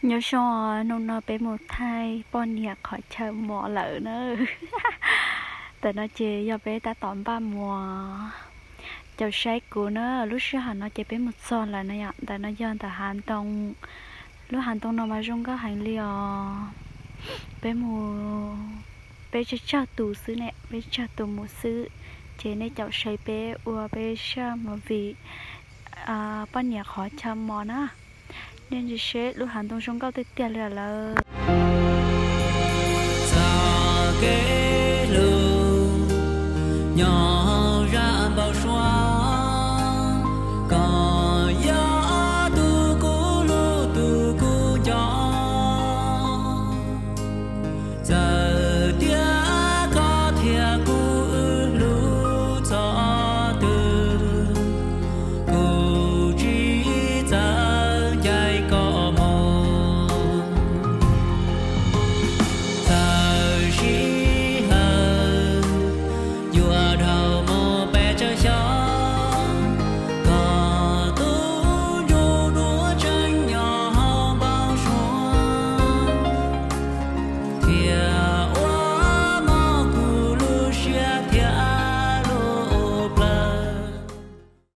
Nyob zoo, hnub no peb mus thaij poj niam qhov chaw mos lawm na. Ntawm no ces yog peb tab tom npaj mus. Caum saib kuv na, lub sij hawm no ces peb mus txog lawm na yom. Ntawm no yog ntawm hav ntoo, lub hav ntoo no mas zoo nkauj heev li os. Peb mus, peb tsawg tsawg tus xwb ne, peb tsawg tus mus xwb. Ces nej caum saib peb ua peb zaj movie poj niam qhov chaw mos na. Nej ntsia seb lub hav ntoo zoo nkauj tiag tiag li lawm. Txoj kev hlub nyob